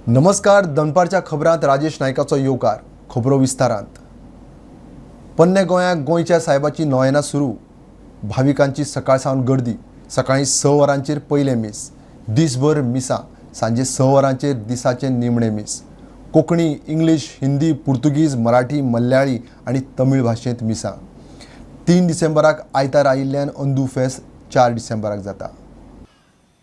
नमस्कार, दनपारच्या खबरांत राजेश नायकाचो येवकार. खबरो विस्तारांत. पोन्ने गोंयांत गोंयच्या सायबाची नोवेनां सुरू. भाविकांची सकाळ सावन गर्दी. सकाळीं 6 वरांचेर पयलें मीस, दीसभर मिसां, सांजे 6 वरांचेर दिसाचें निमणें मीस. कोंकणी, इंग्लीश, हिंदी, पुर्तुगीज, मराठी, मल्याळी आनी तमीळ भाशेंत मिसां. 3 डिसेंबराक आयतार आयिल्ल्यान अंदू फेस्त 4 डिसेंबराक जाता.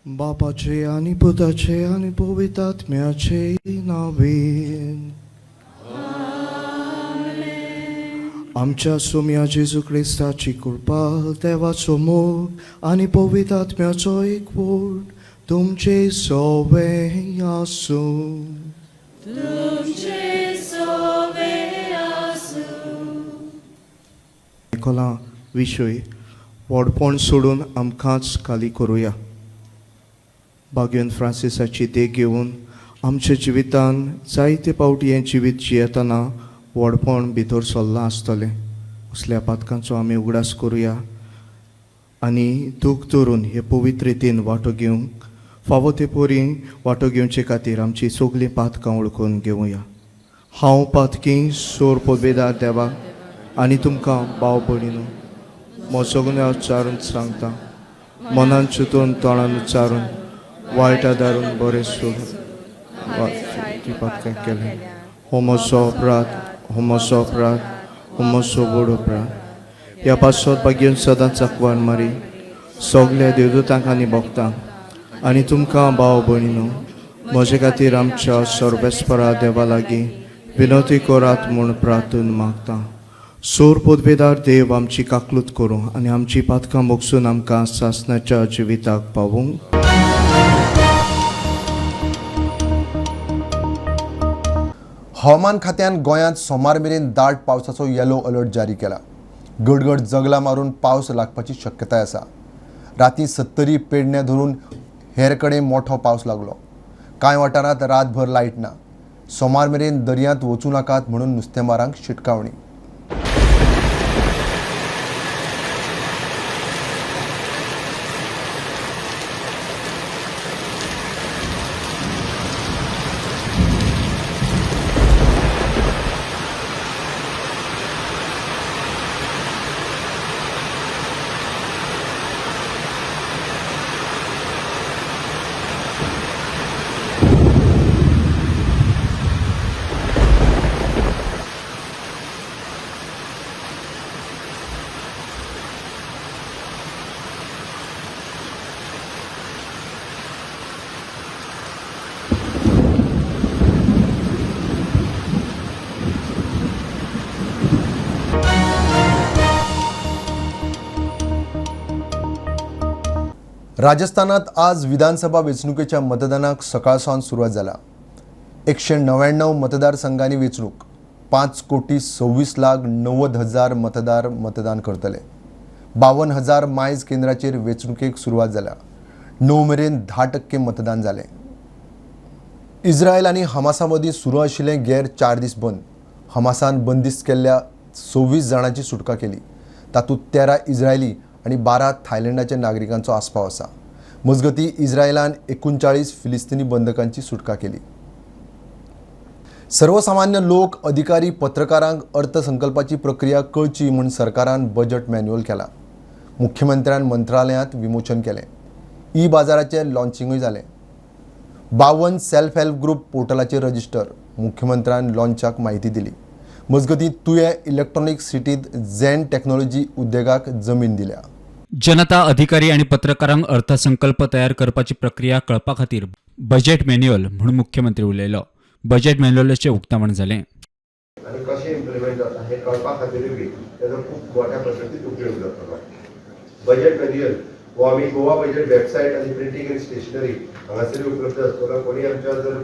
बापाचे आनी पुताचे आनी पवित्र आत्म्याचे नांवेन. आमच्या सोम्या जेजू क्रिस्ताची कृपा, देवाचो मोग आनी पवित्र आत्म्याचो एकवट तुमचे सवे आसूं. निकोला विशय व्हडपण सोडून आमकांच खाली करुया. बागेन फ्रांसिसाची देख घेवन आमच्या जिवितान जायते पावटी हें जिवीत जियेतना व्हडपण भितर सरलां आसतलें. असल्या पातकांचो आमी उगडास करुया आनी दूख धरून हे पवित्र रितीन वांटो घेवंक फावो ते परी वांटो घेवचे खातीर आमची सगळीं पातकां वळखून घेवया. हांव पातकी सोर पदवेदार देवा आनी तुमकां भाव भयणीनो म्हजो गुन्यांव उच्चारून सांगता, मनान चिंतून तोंडान उच्चारून वायट आदारून बरें सोडून ती पातकां केलें. हो म्हजो अपराध, हो म्हजो अपराध, हो म्हजो व्हड अपराध. ह्या पासत भाग्यन सदांच आकवान मारी सगल्या देवदूतांक आनी भक्तांक आनी तुमकां भाव भयणीनो म्हजे खातीर आमच्या सर्वेस्परा देवा लागीं विनवती करात म्हूण प्रार्थून मागता. सोर पदवेदार देव आमची काकलूत करूं आनी आमची पातकां भोगसून आमकां सासणाच्या जिविताक पावूंक. हवामान खात्यान गोंयांत सोमार मेरेन दाट पावसाचो येलो अलर्ट जारी केला. गडगड जगला मारून पावस लागपाची शक्यताय आसा. रातीं 70 पेडण्यां धरून हेर कडेन मोठो पावस लागलो. कांय वाठारांत रातभर लायट ना. सोमार मेरेन दर्यांत वचूं नाकात म्हणून नुस्तेमारांक शिटकावणी. राजस्थानात आज विधानसभा वेंचणुकेच्या मतदानाक सकाळ सावन सुरवात जाला. 199 मतदारसंघांनी वेंचणूक. 5,26,90,000 मतदार मतदान करतले. 52,000 मायज केंद्राचेर वेंचणुकेक सुरवात जाल्या. 9 मेरेन 10% मतदान जालें. इस्रायल आनी हमासा मदीं सुरू आशिल्लें गैर 4 दीस बंद. हमासान बंदिस्त केल्ल्या 26 जाणांची सुटका केली. तातूंत 13 इस्रायली आनी 12 थायलंडाच्या नागरिकांचो आस्पाव आसा. मजगतीं इस्रायलान 39 फिलिस्तीनी बंधकांची सुटका केली. सर्वसामान्य लोक, अधिकारी, पत्रकारांक अर्थसंकल्पाची प्रक्रिया कळची म्हूण सरकारान बजट मॅन्युअल केला. मुख्यमंत्र्यान मंत्रालयांत विमोचन केलें. ई बाजाराचें लॉन्चिंगूय जालें. 52 सेल्फ हेल्प ग्रुप पोर्टलाचेर रजिस्टर. मुख्यमंत्र्यान लॉन्चाक म्हायती दिली. मजगतीं तुयें इलेक्ट्रॉनिक सिटींत झेन टॅक्नॉलॉजी उद्देगाक जमीन दिल्या. जनता, अधिकारी आनी पत्रकारांक अर्थसंकल्प तयार करपाची प्रक्रिया कळपा खातीर बजेट मॅन्युअल म्हूण मुख्यमंत्री उलयलो. बजेट मॅन्युअलाचें उक्तावण जालें. आनी कशें इम्प्लिमेंट जाता हें कळपा खातीरूय बी तेजो खूब मोठ्या पद्दतीन उपयोग जातलो. बजेट मॅन्युअल हो आमी गोवा बजेट वेबसायट आनी प्रिंटींग आनी स्टेशनरी हांगासरूय उपलब्ध आसतलो. कोणी आमच्या जर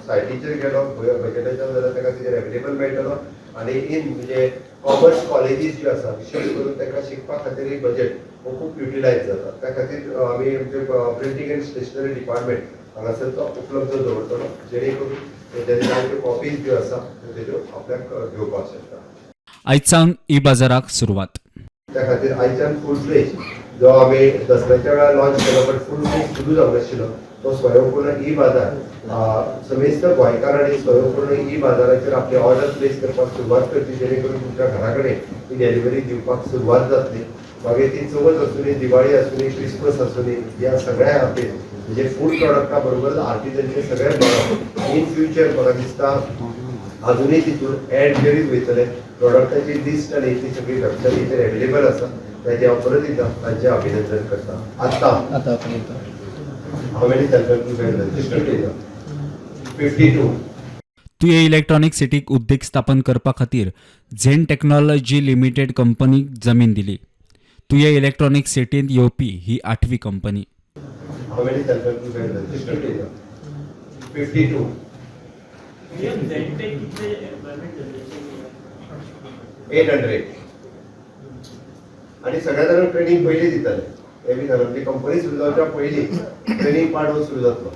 सायटीचेर गेलो बजेटाच्या जाल्यार ताका तेजेर एवेलेबल मेळटलो. आनी इन म्हणजे कॉमर्स कॉलेजीस ज्यो आसा विशेश करून तांकां शिकपा खातीरूय बजेट हो खूब युटिलायज जाता. त्या खातीर आमी आमचे प्रिंटींग आनी स्टेशनरी डिपार्टमेंट हांगासर तो उपलब्ध दवरतलो, जेणे करून तेजे जायत्यो कॉपीज ज्यो आसा त्यो तेज्यो आपल्याक घेवपाक शकता. आयज सावन ई बाजाराक सुरवात. त्या खातीर आयच्यान फूल फ्लेज जो आमी दसऱ्याच्या वेळार लॉन्च केलो, बट फूल फ्लेज सुरू जावंक नाशिल्लो, तो स्वयंपूर्ण ई बाजार समेस्त गोंयकारांनी स्वयंपूर्ण ई बाजाराचेर आपले ऑर्डर प्लेस करपाक सुरवात करची, जेणे करून तुमच्या घरा कडेन ही डिलिव्हरी दिवपाक सुरवात जातली. मागीर ती चवथ आसूं, दिवाळी आसूं, क्रिसमस आसूं, ह्या सगळ्या खातीर म्हणजे फूड प्रोडक्टा बरोबर आर्टिजनचे सगळे प्रॉडक्ट इन फ्युचर म्हाका दिसता अजूनय तितून एड करीत वयतले. प्रोडक्टाची लिस्ट आनी ती सगळी वेबसायटीचेर अवेलेबल आसा. ताजें हांव परत एकदां तांचें अभिनंदन करता. आतां How many self-employed registered? 52. Tuem electronic सिटीक उद्देग स्थापन करपा खातीर झेन टेक्नॉलॉजी लिमिटेड कंपनीक जमीन दिली. तुये इलेक्ट्रॉनिक सिटींत येवपी ही 8वी company. How many self-employed registered? 52. 800. आणि सगळ्या जाणांक ट्रेनिंग पयलीं दिताले. हे बी सांगला, म्हणजे कंपनी सुरू जावच्या पयलीं ट्रेनिंग पार्ट हो सुरू जातलो.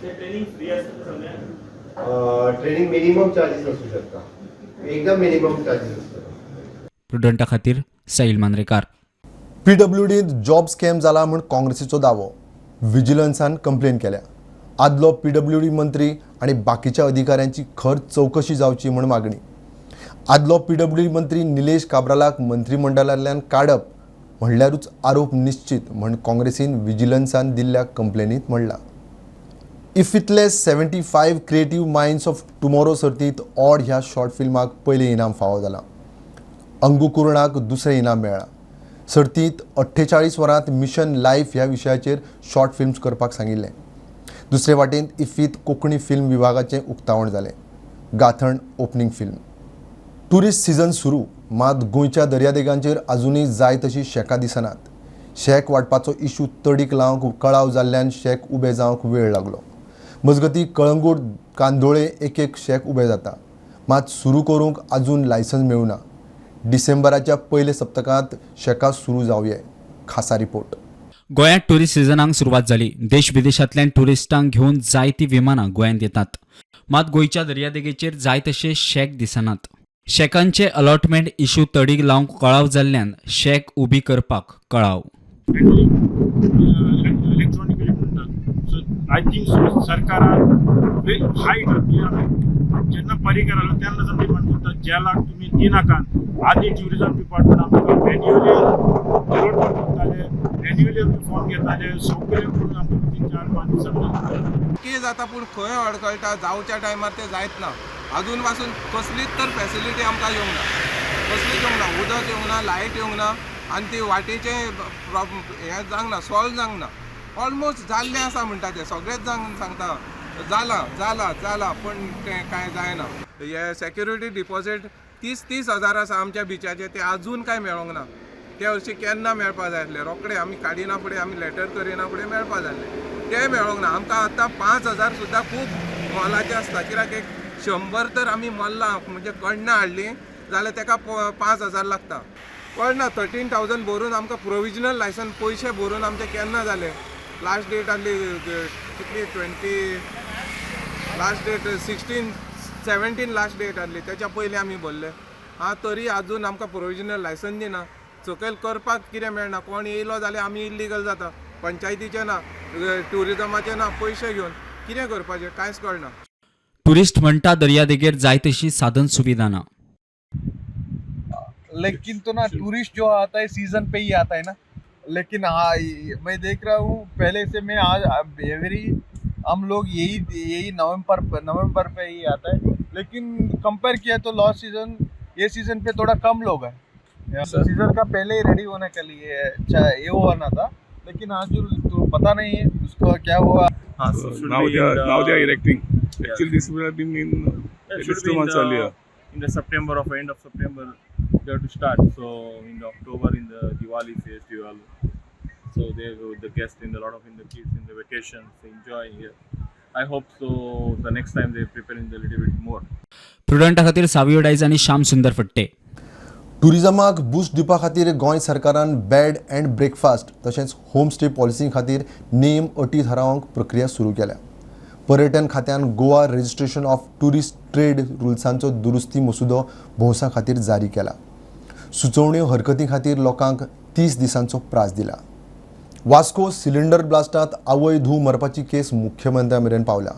ट्रेनिंग मिनिमम चार्जीस आसूं शकता, एकदम मिनिमम चार्जीस आसतलो. प्रुडंटा खातीर साईल मांद्रेकार. पीडब्ल्यूडींत जॉब स्कॅम जाला म्हूण काँग्रेसीचो दावो. विजिलन्सान कंप्लेन केल्या. आदलो पीडब्ल्यूडी मंत्री आनी बाकीच्या अधिकाऱ्यांची खर चवकशी जावची म्हूण मागणी. आदलो पीडब्ल्यूडी मंत्री निलेश काब्रालाक मंत्रिमंडळांतल्यान काडप म्हणल्यारूच आरोप निश्चित म्हूण काँग्रेसीन विजिलन्सान दिल्ल्या कंप्लेनींत म्हणलां. इफ्फींतले 75 क्रिएटीव मायंड्स ऑफ टुमोरो सर्तींत ऑड ह्या शॉर्ट फिल्माक पयलें इनाम फावो जालां. अंगुकुर्णाक दुसरें इनाम मेळ्ळां. सर्तींत 48 वरांत मिशन लायफ ह्या विशयाचेर शॉर्ट फिल्म्स करपाक सांगिल्लें. दुसरे वाटेन इफ्फींत कोंकणी फिल्म विभागाचें उक्तावण जालें. गांथन ओपनींग फिल्म. ट्युरिस्ट सिजन सुरू, मात गोंयच्या दर्यादेगांचेर आजुनूय जाय तशी शॅकां दिसनात. शॅक वाडपाचो इशू तडीक लावंक कळाव जाल्ल्यान शॅक उबे जावंक वेळ लागलो. मजगतीं कळंगूट, कांदोळे एक एक शॅक उबे जाता, मात सुरू करूंक आजून लायसन्स मेळूं ना. डिसेंबराच्या पयल्या सप्तकांत शॅकां सुरू जावये. खासा रिपोर्ट. गोंयांत ट्युरिस्ट सिजनाक सुरवात जाली. देश विदेशांतल्यान ट्युरिस्टांक घेवन जायतीं विमानां गोंयांत येतात. मात गोंयच्या दर्यादेगेचेर जाय तशे शॅक दिसनात. शॅकांचे अलॉटमेंट इशू तडीक लावंक कळाव जाल्ल्यान शॅक उबी करपाक कळाव. इलेक्ट्रॉनिकली म्हणटात. सो I think so सरकारान हाय जेन्ना परिकर आलो तेन्ना डिमांड करता जेलाक तुमी दिनाकात. आदी ट्युरिजम डिपार्टमेंट आमकां मॅन्युअली अलॉटमेंट करताले, मॅन्युअली आमी फॉर्म घेताले, सगळे करून आमकां 3-4-5 दिसां कितें जाता पूण खंय अडखळटा जावच्या टायमार तें जायत ना. अजून पासून कसलीच तर फॅसिलिटी आमकां येवंक ना, कसलीच येवंक ना. उदक येवंक ना, लायट येवंक ना आनी ती वाटेचें प्रॉब्लम हें जावंक ना, सॉल्व जावंक ना. ऑलमोस्ट जाल्लें आसा म्हणटा तें सगळेच जाण सांगता जालां जालां जालां, पूण तें कांय जायना. हे सेक्युरिटी डिपॉजीट 30-30 हजार आसा आमच्या बिचाचे, ते अजून कांय मेळोंक ना. ते हरशीं केन्ना मेळपा जाय आसले, रोखडे आमी काडिना फुडें, आमी लेटर करिना फुडें मेळपा जाय आसले, ते मेळोंक ना. आमकां आतां 5,000 सुद्दां खूब मोलाचें आसता, कित्याक एक 100 तर आमी मल्लां म्हणजे कण्णां हाडलीं जाल्यार तेका 5,000 लागता. कळना 13,000 भरून आमकां प्रोविजनल लायसन पयशे भरून आमचे केन्ना जाले. लास्ट डेट आहली कितली 20, लास्ट डेट 16-17 लास्ट डेट आहली, तेच्या पयलीं आमी भरले. आं तरी आजून आमकां प्रोविजनल लायसन दिना. सकयल करपाक कितें मेळना. कोण येयलो जाल्यार आमी इल्लिगल जाता. पंचायतीचें ना, ट्युरिजमाचें ना, पयशे घेवन कितें करपाचें कांयच कळना. ट्युरिस्ट म्हणटा दर्यादेगेर जाय तशी साधन सुविधा ना. लेकिन तो ना टूरिस्ट जो आता है सीजन पे ही आता है ना. लेकिन हाँ, मैं देख रहा हूँ पहले से मैं आज एवरी हम लोग यही यही नवंबर पे ही आता है. लेकिन कंपेयर किया तो लास्ट सीजन ये सीजन पे थोड़ा कम लोग हैं. सीजन का पहले ही रेडी होने के लिए अच्छा ये होना था, लेकिन आज जो तो पता नहीं है उसको क्या हुआ. So now they are erecting. Actually, this would have been in at least 2 months earlier. In the September of end of September they have to start. So in the October in the Diwali festival, so they go the guests in the lot of in the kids in the vacations enjoy here. I hope so. The next time they prepare in the little bit more. प्रुडंटा खातीर Savio dyes आनी श्याम सुंदर फट्टे. ट्युरिजमाक boost दिवपा खातीर गोंय सरकारान bed and breakfast तशेंच home stay policy खातीर नेम अटी थारावंक प्रक्रिया सुरू केल्या. पर्यटन खात्यान Goa registration of tourist trade रुल्सांचो दुरुस्ती मसुदो भौसा खातीर जारी केला. सुचोवण्यो हरकती खातीर लोकांक 30 दिसांचो प्रास दिला. वास्को सिलिंडर ब्लास्टांत आवय धूव मरपाची केस मुख्यमंत्र्या मेरेन पावल्या.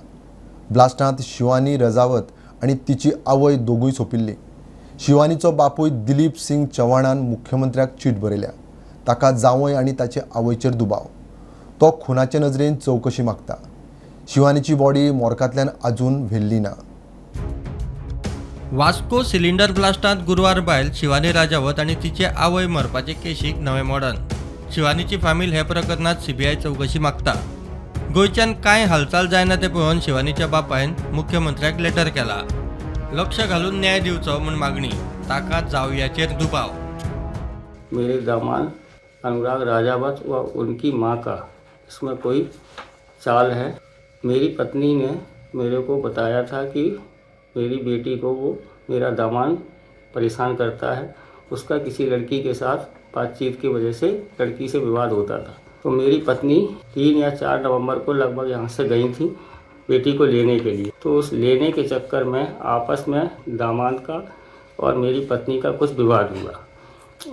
ब्लास्टांत शिवानी रजावत आनी तिची आवय दोगूय सोंपिल्ली. शिवानीचो बापूय दिलीप सिंग चव्हाणान मुख्यमंत्र्याक चीट बरयल्या. ताका जावंय आनी ताचे आवयचेर दुबाव. तो खुनाचे नजरेन चवकशी मागता. शिवानीची बॉडी मोर्कांतल्यान अजून व्हेल्ली ना. वास्को सिलिंडर ब्लास्टांत गुरवार बायल शिवानी राजावत आनी तिचे आवय मरपाचे केशीक नवें मोडण. शिवानीची फामील हे प्रकरणांत सीबीआय चवकशी मागता. गोंयच्यान कांय हालचाल जायना तें पळोवन शिवानीच्या बापायन मुख्यमंत्र्याक लेटर केला. लक्ष घालून न्याय दिवचो म्हूण मागणी. ताका जावयाचेर दुबाव. मेरे दामाद अनुराग राजावत व उनकी माँ का इसमें कोई चाल है. मेरी पत्नी ने मेरे को बताया था कि मेरी बेटी को वो मेरा दामाद परेशान करता है. उसका किसी लड़की के साथ बातचीत की वजह से लड़की से विवाद होता था. तो मेरी पत्नी 3 या 4 नवंबर को लगभग यहाँ से गई थी बेटी को लेने के लिए. तो उस लेने के चक्कर में आपस में दामाद का और मेरी पत्नी का कुछ विवाद हुआ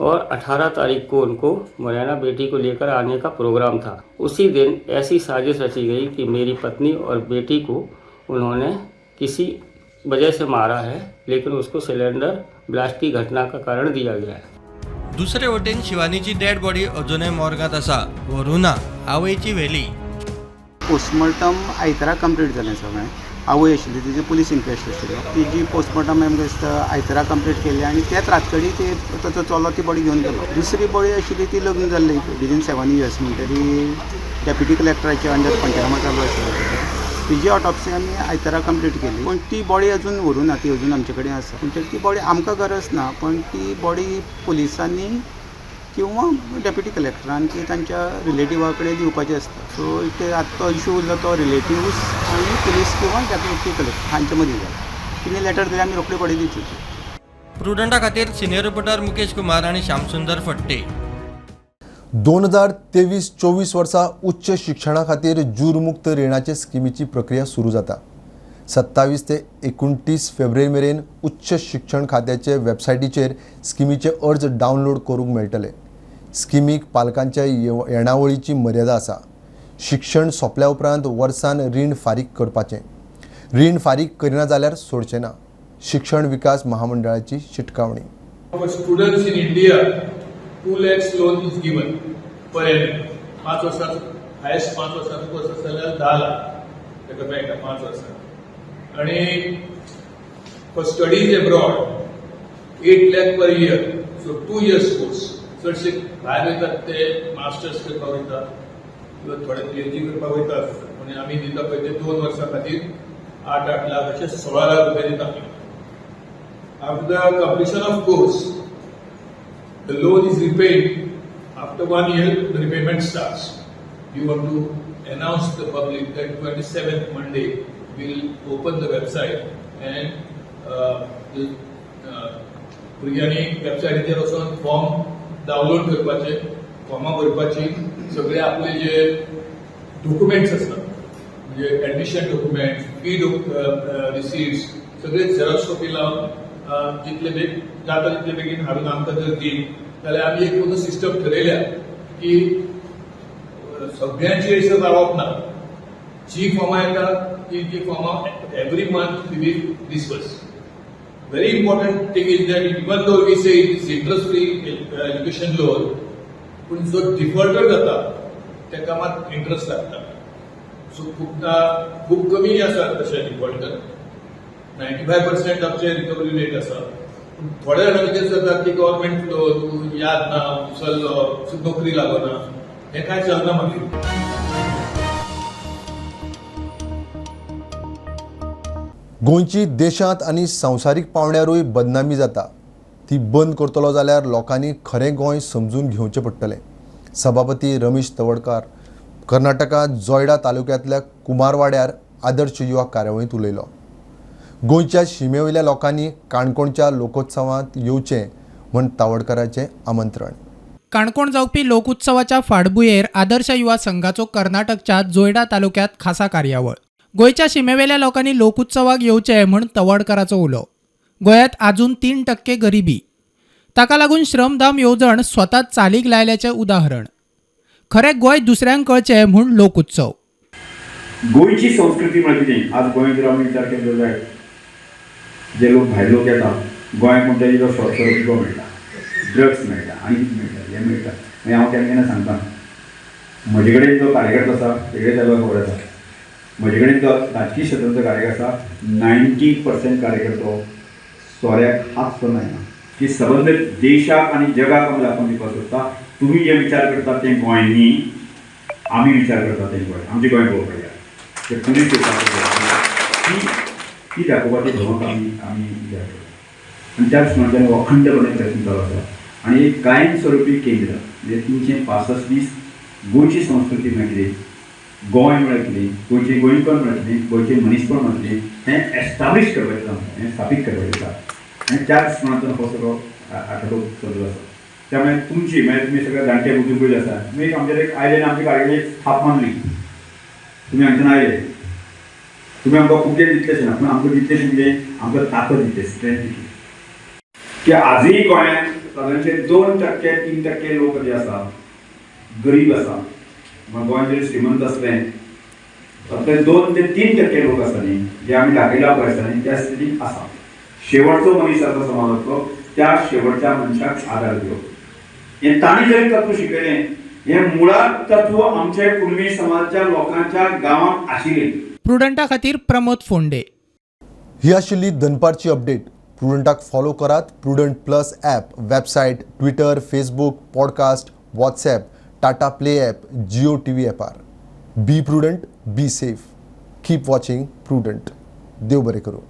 और 18 तारीख को उनको मुरैना बेटी को लेकर आने का प्रोग्राम था. उसी दिन ऐसी साजिश रची गई कि मेरी पत्नी और बेटी को उन्होंने किसी वजह से मारा है, लेकिन उसको सिलेंडर ब्लास्ट की घटना का कारण दिया गया है. दुसरे वटेन शिवानीची डेड बॉडी अजूनय मोर्गांत आसा. व्हरूना आवयची व्हेली. पोस्टमॉर्टम आयतारा कंप्लीट जालें सगळें. आवय आशिल्ली तिजी पुलीस इन्क्वेस्ट आशिल्ली. तिजी पोस्टमॉर्टम आमकां दिसता आयतारा कंप्लीट केली आनी त्याच रातकडी ते ताचो चलो ती बॉडी घेवन गेलो. दुसरी बॉडी आशिल्ली ती लग्न जाल्ली विदीन 7 इयर्स म्हणटरी डेप्युटी कलेक्टराच्या अंडर पंचनामा चालू आशिल्लो. तिजी ऑटोप्सी आमी आयतारा कंप्लीट केली, पूण ती बॉडी अजून व्हरूं ना, ती अजून आमचे कडेन आसा. म्हणटरी ती बॉडी आमकां गरज ना, पण ती बॉडी पुलिसांनी किंवा डेप्युटी कलेक्टरान ती तांच्या रिलेटिवा कडेन दिवपाची आसता. सो ते आतां तो इशू उरलो तो रिलेटिव्स आनी पुलीस किंवा डेप्युटी कलेक्टर हांचे मदीं जाला. तिणें लेटर दिलें आमी रोखडी बॉडी दिवची. प्रुडंटा खातीर सिनियर रिपोर्टर मुकेश कुमार आनी श्यामसुंदर फट्टे. 2023-24 वर्सा उच्च शिक्षणा खातीर जूरमुक्त रिणाचे स्किमीची प्रक्रिया सुरू जाता. 27 ते 29 फेब्रुवारी मेरेन उच्च शिक्षण खात्याचे वेबसायटीचेर स्किमीचे अर्ज डावनलोड करूंक मेळटले. स्किमीक पालकांच्या येणावळीची मर्यादा आसा. शिक्षण सोंपल्या उपरांत वर्सान रीण फारीक करपाचें. रीण फारीक करिना जाल्यार सोडचें ना. शिक्षण विकास महामंडळाची शिटकावणी. For students in India, 2 lakhs loan is given per annum. 5 वर्सां हायस्ट 5 वर्सां कोर्स आसा जाल्यार 10 लाख ताका मेळटा 5 वर्सां. आनी for studies abroad 8 lakh per year, so 2 years course. चडशे भायर वयतात ते मास्टर्स करपाक वयता किंवा थोडे पीएचडी करपाक वयता. आनी आमी दिता पळय ते 2 वर्सां खातीर 8-8 लाख अशे 16 लाख रुपया दिता आमी. After the completion of course, the loan is repaid. After 1 year, the repayment starts. We want to announce to the public that 27th Monday we'll open the website and भुरग्यांनी वेबसायटीचेर वचून फॉर्म डावनलोड करपाचे, फॉर्मां भरपाची, सगळे आपले जे documents आसतात म्हणजे admission documents, fee receipts सगळे Xerox copy लावन जितले बेग जाता तितले बेगीन हाडून आमकां जर दित जाल्यार आमी एक पूर्ण सिस्टम ठरयल्या की सगळ्यांची थंयसर रावप ना. जी फॉर्मां येता ती फॉर्मां every month we will disburse. Very important thing is that even though we say it is interest free education loan, पूण जो डिफॉल्टर जाता ताका मात इंट्रस्ट लागता. सो खूबदां खूब कमी आसा तशे डिफॉल्टर. 95% आमचे रिकवरी रेट आसा. पूण थोड्या जाणांक कितें जाता की गव्हर्मेंट लोन याद ना, उसल्लो, नोकरी लागना, हें कांय चलना मागीर. गोंयची देशांत आनी संवसारीक पावंड्यारूय बदनामी जाता. ती बंद करतलो जाल्यार लोकांनी खरें गोंय समजून घेवचें पडटलें. सभापती रमेश तवडकार कर्नाटकांत जोयडा तालुक्यांतल्या कुमारवाड्यार आदर्श युवा कार्यावळींत उलयलो. गोंयच्या शिमे वयल्या लोकांनी काणकोणच्या लोकोत्सवांत येवचें म्हूण तावडकाराचें आमंत्रण. काणकोण जावपी लोकोत्सवाच्या फाटभुंयेर आदर्श युवा संघाचो कर्नाटकच्या जोयडा तालुक्यांत खासा कार्यावळ. गोंयच्या शिमेवेल्या लोकांनी लोकोत्सवाक येवचें म्हूण तवडकाराचो उलो. गोंयांत आजून 3% गरिबी, ताका लागून श्रमधाम येवजण स्वता चालीक लायल्याचें उदाहरण. खरें गोंय दुसऱ्यांक कळचें म्हूण लोकोत्सव. गोंयची संस्कृती म्हळ्यार कितें, आज गोंयांत जर आमी विचार केलो जायत, जे लोक भायले लोक येता गोंयांत म्हणटा जो सोरो पिवपाक मेळटा, ड्रग्स मेळटा आनी कितें मेळटा हें मेळटा. मागीर हांव केन्ना केन्ना सांगता, म्हजे कडेन जो कार्यकर्तो आसा तेजे ताका खबर आसा, म्हजे कडेन जो राजकीय क्षेत्रांतलो कार्यकर्तो आसा 90% कार्यकर्तो सोऱ्याक हात सुद्दां लायना. की सबंद देशाक आनी जगाक आमी दाखोवन दिवपाक सोदता, तुमी जे विचार करतात तें गोंय न्ही, आमी विचार करतात तें गोंय, आमचें गोंय पळोवपाक जाय. ते पुलीस ती ती दाखोवपाची धमक आमी आमी विचार करता आनी त्या दृश्टीकोनांतल्यान हो अखंडपणे प्रयत्न चालू आसा. आनी एक कायम स्वरुपी केंद्र म्हणजे 365 दीस गोंयची संस्कृती म्हळ्यार कितें, गोंय म्हळ्यार कितें, गोंयचें गोंयपण म्हळ्यार कितें, गोंयचें मनीसपण म्हळ्यार कितें, हें एस्टाब्लीश करपाचें आसा, हें स्थापीत करपाचें आसा. आनी त्या दृश्टीकोनांतल्यान हो सगळो आठवडो चालू आसा. त्यामुळे तुमची म्हणजे तुमी सगळे जाणटे बुद्रुक जे आसा, तुमी एक आमचेर एक आयले आनी आमची कार्यावळी थाप मारली, तुमी हांगच्यान आयले, तुमी आमकां खूब कितें दितलेशें ना, पूण आमकां दितलेशें कितें, आमकां ताकद दितले, स्ट्रेंथ दितले. की आजूय गोंयांत सादारणशे 2% 3% लोक जे आसा गरीब आसा. गोंय जरी श्रीमंत आसलें फक्त 2 ते 3% लोक आसा न्ही, जे आमी दाखयला पळय आसा न्ही, त्या स्थितीक आसा. शेवटचो मनीस आसा समाजांतलो, त्या शेवटच्या मनशाक आदार दिवप हें तांणी जरी तत्व शिकयलें, हें मुळात तत्व आमचे कुणबी समाजाच्या लोकांच्या गांवांत आशिल्लें. प्रुडंटा खातीर प्रमोद फोंडे. ही आशिल्ली दनपारची अपडेट. प्रुडंटाक फॉलो करात Prudent plus app, website, Twitter, Facebook, podcast, WhatsApp, Tata Play app, Jio TV ॲपार. Be prudent, be safe, keep watching Prudent. देव बरें करूं.